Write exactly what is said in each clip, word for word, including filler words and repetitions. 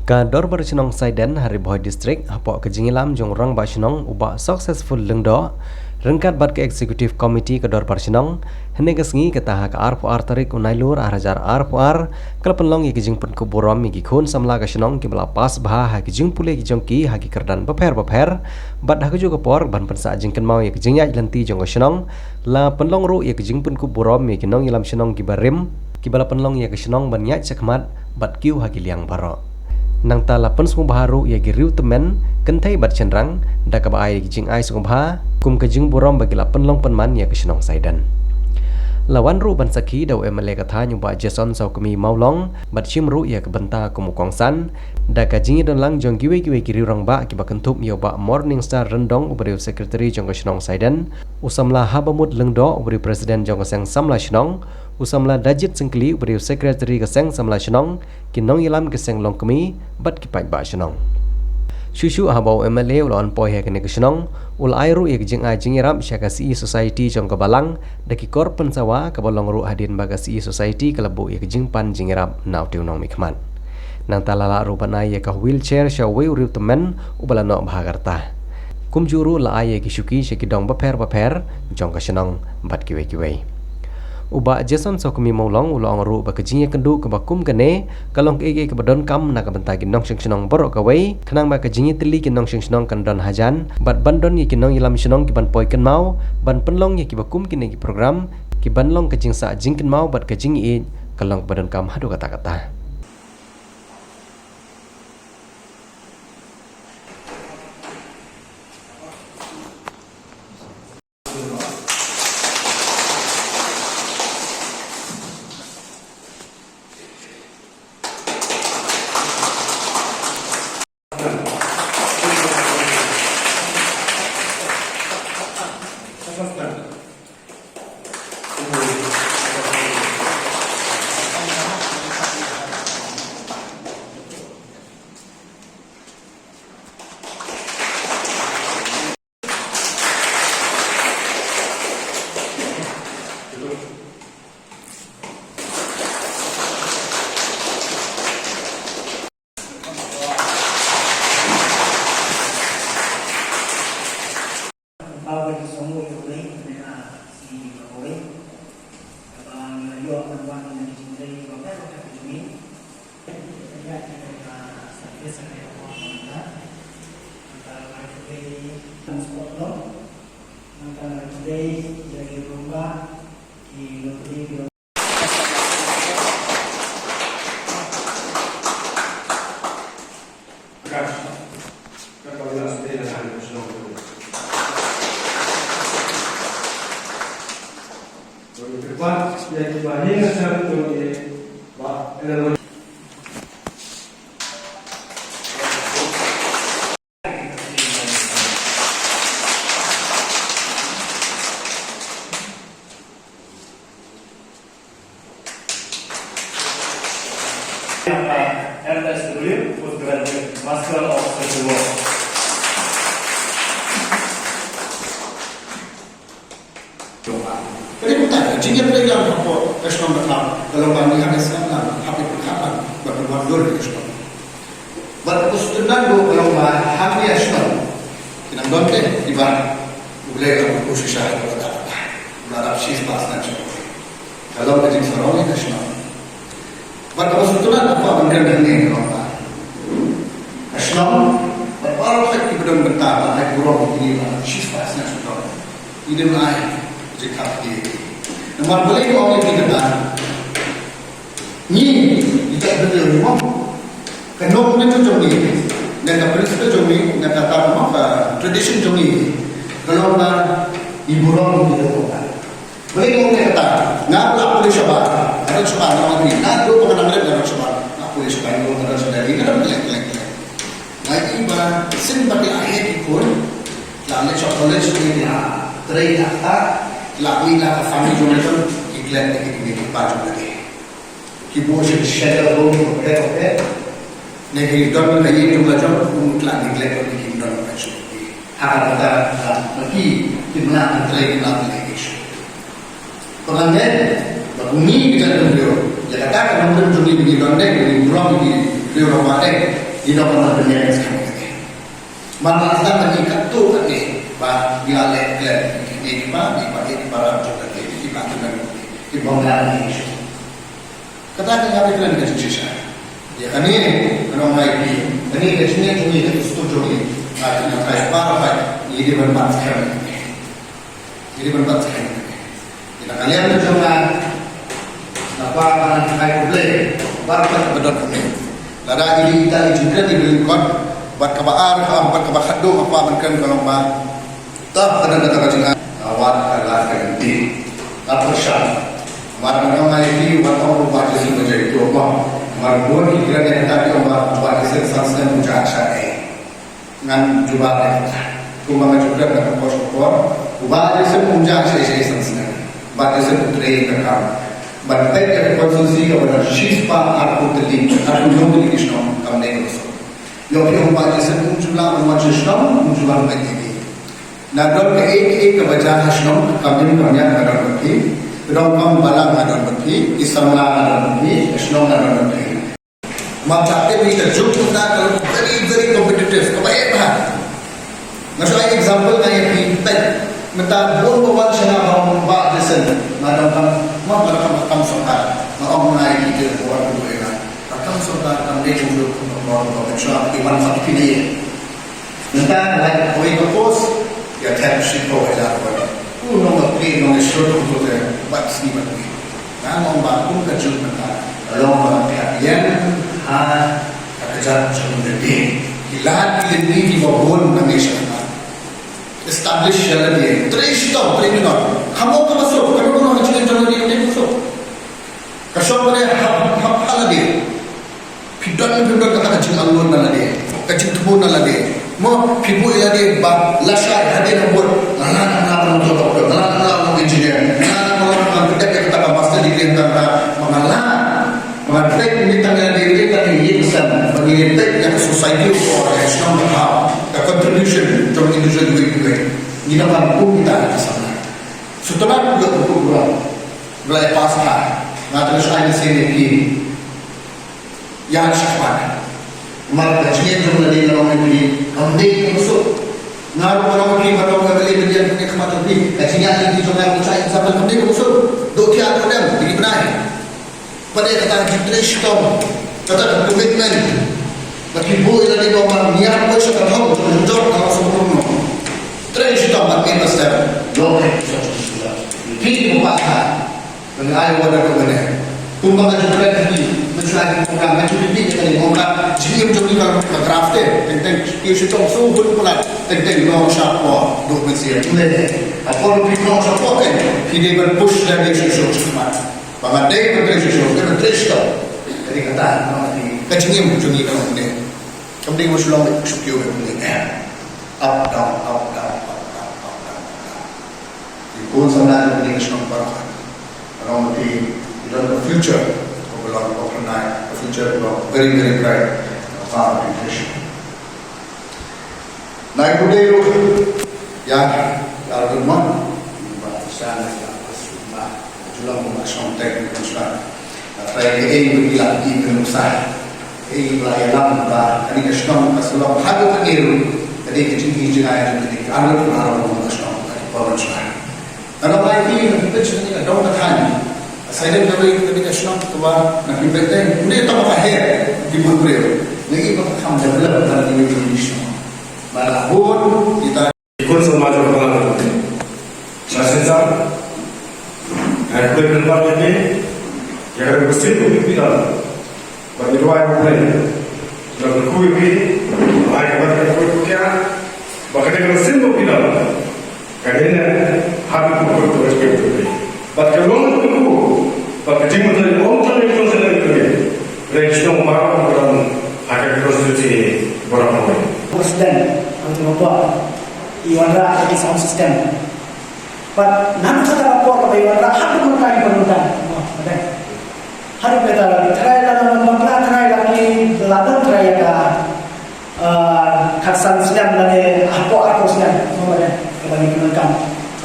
Ka Dorbar Shnong Saiden ha Ri Bhoi District, hapoh ka jingïalam jong u Rangbah Shnong u Bah Successful Lyngdoh, ryngkat bad ka Executive Committee ka Dorbar Shnong, hynne ka sngi kata ha ka arphew ar tarik u Nailur ar hajar arphew ar, ka la pynlong ïa ka jingpynkup burom ïa ki khun samla ka shnong kiba la pass bha ha ki jingpule ki jong ki ha ki kyrdan bapher bapher, bad ha kajuh ka por ban pynsah jingkynmaw ïa ka jingïaid lynti jong ka shnong, la pynlong ruh ïa ka jingpynkup burom ïa ki nongïalam shnong kiba rim, kiba la pynlong ïa ka shnong ban ïaid shakhmat bad kiew ha ki liang baroh. Nangta la pynsngewbha ruh ïa ki riew tymmen, kynthei bad shynrang, da kaba ai ïa ki jingai sngewbha kum ka jingburom ba ki la pynlong pynman ïa ka shnong Saiden. La wan ruh ban sakhi da u M L A ka thaiñ u Bah Jason Sawkmie Mawlong, bad shim ruh ïa ka bynta kum u kongsan da ka jingïadon lang jong kiwei kiwei ki riew rangbah kiba kynthup ïa u Bah Morningstar Ryndong uba dei u Secretary jong ka shnong Saiden, u samla Habamut Lyngdoh uba dei u President jong ka seng samla shnong, u samla Dajit Syngkli uba dei u Secretary ka seng samla shnong, ki nongïalam ka seng longkmie bad ki paidbah shnong. Shuh shuh haba u M L A u la wan poi ha kane ka shnong, u la ai ruh ïa ka jingai jingïarap sha ka C E Society jong ka balang da ki kor pynsawa kaba long ruh hadien ba ka C E Society ka la buh ïa ka jingpan jingïarap na utei u nongmihkhmat. Nangta la lah ruh ban ai ïa ka wheelchair sha uwei u riew tymmen uba la noh bha ka rta. Kumjuh ruh la ai ïa ki shuki sha ki dong bapher bapher jong ka shnong bad kiwei kiwei. U Bah Jason Sawkmie Mawlong u la ong ruh ba ka jingïakynduh kaba kum kane ka long kaei kaei kaba donkam na ka bynta ki nongshong shnong baroh kawei, khnang ba ka jingïatylli ki nongshong shnong kan don hajan bad ban don ïa ki nongïalam shnong kiban poi kynmaw ban pynlong ïa kiba kum kine ki program kiban long ka jingsah jingkynmaw bad ka jingïeit ka long kaba donkam haduh katta katta. L S W, Postgraduate, Master of Social Work. Kane mynta ka jingïatreilang hapoh ka shnong ka thaw ka long ba ngi hap ban sngap lang, hap ban pyrkhat lang ba kin wan dur ka shnong. Bad ka sutnat ruh ka long ba hangne ha shnong ki nang don te kiba U Blei u la kyrkhu shisha ha ka bynta kata. U la dap shispah snem sha ka long ka jingsarong ïa ka shnong. Bad kaba sngewtynnat, kaba ban kren hangne ka long ba ka shnong bad baroh ki ba don bynta ba ai burom ïa kine ba shispah snem sha ka long. Ngi dang ai jingkyrkhu ïa ki. Namar balei nga ong ïa ki kata? Ngi, ngi ta bynta ïa ngi mo. Ka nongrim jong ngi, ne ka principle jong ngi, ne kata ka mo, ka tradition jong ngi ka long ba ngi burom ïa ki. Balei nga ong ïa kata? Nga la pule shabar, nga don shabar, nga ong ïa phi, naduh ba nga dang rit nga don shabar, nga pule shabar, nga don shabar, nga don kylleng, kylleng, kylleng. Nga ïohi ba shisien ba ki la heh ki khun, ki la leit sha college, ki la trei, ki la ktah, ki la mih na ka family jong ki, ki klet ïa ki kmie ki kpa jong ki. Ki buh sha shadow home, ko phet, ko phet. Ne ki don ka ïing jong la jong, kum ki la neglect, ne ki don ka shu. Ha kata ka, ah, ma ki, ki mlah ban trei, ki mlah ban trei ki shu. Ko ngan ne, ba kum ngi ki jaitbynriew, ïa kata ka nongrim jong ngi, ngi don dei, ngi burom, ngi briew rangbah dei. Ngi dang ban pynïaid skhem kane. Mar la tang ngi katto katne ba ngi la leh klet, ngi ba ngi ba ngi ba ram jong kane, ngi ba tang ngi ba ngi. Kata ka nga ba kren ka jingshisha. Ïa kane, ka nong ai phi, kane ka jingïaid jong ngi, ka dustur jong ngi, ka jingïaid ba ba ngi dei ban bat skhem. Ngi dei ban bat skhem. Ïa ka liang ka jong nga, nga kwah ban ai khublei, baroh kaba don hangne. Lada ïa ita i jingkren i lyngkot, bad kaba ar, ka bad kaba khatduh, nga kwah ban kren ka long ba. Tang ka don kata ka jingaiñ, nga wad ka lad ka lynti. Nga pyrshang. Mar nga ong ïa phi, wat ong ba Bah Jason ba jai to ba. Mar bun ki kren ïa kata ki ong ba, Bah Jason san snem u jah sha ei. Ngan jubab ïa kata. Kumba nga ju kren ha ka por sha ka por, u Bah Jason um jah sha ei sha ei san snem. Bah Jason u trei ka kam. Ban peit ïa ka constituency kaba don shispah arphew tylli, arphew hynñiew tylli ki shnong kam dei ka suk. Ïoh phi ong Bah Jason um ju lah ban wan sha shnong, um ju lah ban peit ïa ki. Na don kaei kaei kaba jia ha shnong, kam ïa kam ïa ka don bad phi. Ka don kam balang ka don bad phi, ki samla ka don bad phi, ka shnong ka don bad phi. Mar ba te phi ka juk mynta ka long very, very competitive, kaba eh bha. Nga shu ai example nga ïa phi peit. Mynta bun ba wan sha nga ba ong Bah Jason, nga dang kam, ma ba kam kam sorkar. Nga ong nga ïa phi te ba wan ka dei nga. Ka kam sorkar kam dei kumjuh, kumba ong ba shu ïa phi wan sa phi ne. Mynta nga la kawei ka post, ïa thep shiphew hajar won. U nongpynïaid nongïasaid kumto te, bad sngi bad sngi. Nga ong ba kum ka juk mynta, ka long ba ka ïeng ha ka kjat jong u lynti. Ki lad ki lynti kiba bun nangne sha khmat. Establish ïa lade. Trei shitom, trei minot. Kham ong kaba suk, ka long ka jingim jong lade, ka long kaba suk. Ka shong lade, hap, hap ha lade. Phi don, phi don kata ka jingalun na lade, ka jingthmu na lade. Mo, phi buh ïa lade ba lashai hadien ba bud, nga lah, nga lah ban long doktor, nga lah, nga lah ban long engineer, nga lah, nga lah ban long doktor, kata ka master degree, kata ka, ma nga lah. Ma nga lah, ni tang ïa lade, ni tang ïa lade, ba ngi leh ïa ka society, ka shnong ka thaw, ka contribution jong individual iwei pa iwei. Ngi dang ban kum kita ha ka samla. Sutrak ka burom. Blei pass ha. Nga tang shu ai mynsiem ïa phi. Ïa shakhmat. Mar ka jingim jong lade nga ong ïa phi, kam dei kaba suk. Nga ruh nga ong ïa phi, ba tang ka dei ban ïa phi khmat jong phi. Ka jingïaid lynti jong nga ruh ka example kam dei kaba suk. Doh thiah doh dem, dei bnai. Pat ïa kata ka jingtrei shitom, kata ka commitment. Ba phi buh ïa lade ba mar ngiat buh sha ka thong jong ka jong ka suk kumno. Trei shitom bad mih ba step. Long hai. Phi ba ha. Ban ai wa da ko ne. Kumba nga ju kren ha ki, mynshuwa ki program, nga ju repeat ïa kane, nga ong ka jingim jong ngi ka long ka graph te, teng teng, ïa shu tong shu hun palat, teng teng, long sha ko, duk mynsiem. Ne, ha por phi long sha ko, teng, phi dei ban push da dei shu shu shu mat. Ba nga dei ban trei shu shu, dei ban trei shu. Kane kata, ka jingim jong ngi ka long ne. Kam dei ban shu long shu kiew ne. Up, down, up, down, up, down, up, down, up, down. Ki khun samla jong ngi ka shnong baroh. Ka long ba phi, phi don ka future kaba long, kaba long, ka future kaba long very, very bright. Ka fa ka future. Nai ku dei ruh ïa, ïa ruh mon. Ba shan ïa ba shu ba ju long ba shong tek ni kan sha. Trai kaei ba ngi la ïohi mynta. Kaei ba la ïalam ba kane ka shnong ka sa long haduh katne ruh ka dei ka jingïohi jngai jong kane ka arngut ka arngut ka shnong ka dei ka shnong. Nga la ïohi na phi peit kane ka dong ka thaiñ. Silent ka dei kane ka shnong kaba na phi peit te. Ym dei tang ka her ki bun briew. Nga ïohi ba ka kham develop ban ïohi ka shnong. Ba la bun kita Ki khun samla jong ka balang. Nga shisha nga khublei pynban ïa phi ïa ka mynsiem ba phi don. Bad ngi duwai ïa U Blei ba un kyrkhu ïa phi, ai kaba ka kyrkhu ïa phi, ba ka mynsiem ba phi don ka dei ne ha ka kyrkhu ïa phi. Bad ka long ka kyrkhu bad ka jingmyntoi ym tang ïa ka shnong sha ka ri. Hynrei shnong baroh ka don ha ka constituency baroh kawei. President, ang tu ba i wanrah ïa ki sound system. Bad naduh kata ka por kaba i wanrah haduh mynta i wanrah. Haduh mynta la ki trai la nang bakla trai la ki la don trai ïa ka, eh, khatsan snem lane hapoh arphew snem. Mo ba dei kaba ngi pyndonkam.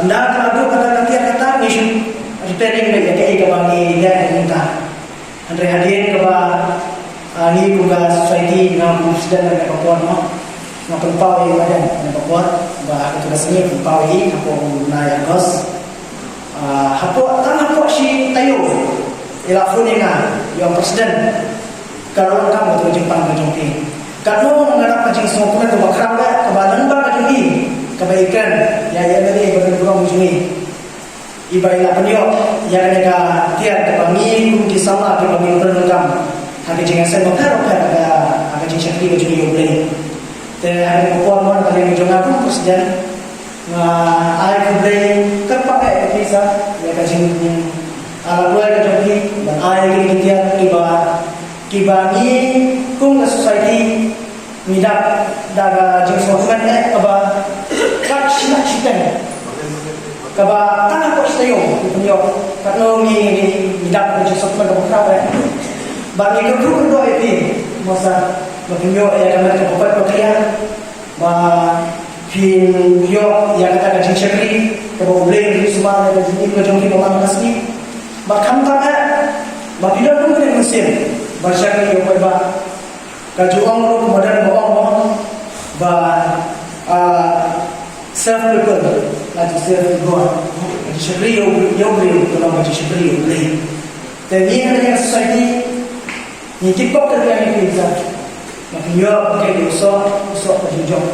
Ynda ka la dei kata ka tiar kata ngi shu repairing beit ïa kaei kaba ngi leh mynta. Hynrei hadien kaba, eh, Ngi kum ka society, nga kum president, na ka por, no, nga pynpaw ïa i Madan na ka por ba ha ka tu ka sngi pynpaw ïa i hapoh u bnai August. Ah, hapoh, tang hapoh shi taïew i la phone ïa nga, ïa u president, ka la long kam ka tu ka jingpang ka jong phi. Katno nga dap ka jingsngewkmen kaba khraw eh, kaba lyngba ka jong i, kaba i kren ïa i M L A ba don burom jong i. Iba i la pynïoh ïa kane ka tiar kaba ngi kum ki samla kiba ngi pyndonkam ha ka jingïaseng bapher bapher ha ka, ha ka jingshakri ka jong i U Blei. Te ha kane ka por, mon, ka liang ka jong nga kum president, nga ai khublei kyrpang eh ïa phi sa ïa ka jing, ah, la duwai ka jong phi ban ai kine ki tiar kiba, kiba ngi kum ka society ngi dap da ka jingsngewkmen eh kaba kat shi lak shiteng, kaba tang hapoh shi taïew ngi pynïoh. Katno ngi, ngi, ngi dap da ka jingsngewkmen kaba khraw eh. Ba ngi kyrkhu kyrdoh ïa phi, mo sa, ba phin ïoh ïa ka met kaba koit ba kliar, ba phin ïoh ïa kata ka jingshakri kaba U Blei u sumar ïa ka jingim ka jong phi ba man ka sngi. Ba khamtam eh ba phi don kum kane ka mynsiem ban shakri ïa u paidbah. Ka ju ong ruh kumba don ba ong, ba ong ba, ah, serve people like you serve God. Ka jingshakri ïa U, ïa U Blei ka long ka jingshakri ïa U Blei. Te ngi ha kane ka society ngi tip bok ka liang ïa phi sa, ba phin ïoh ba phin ïoh u soh, u soh ka jingjop.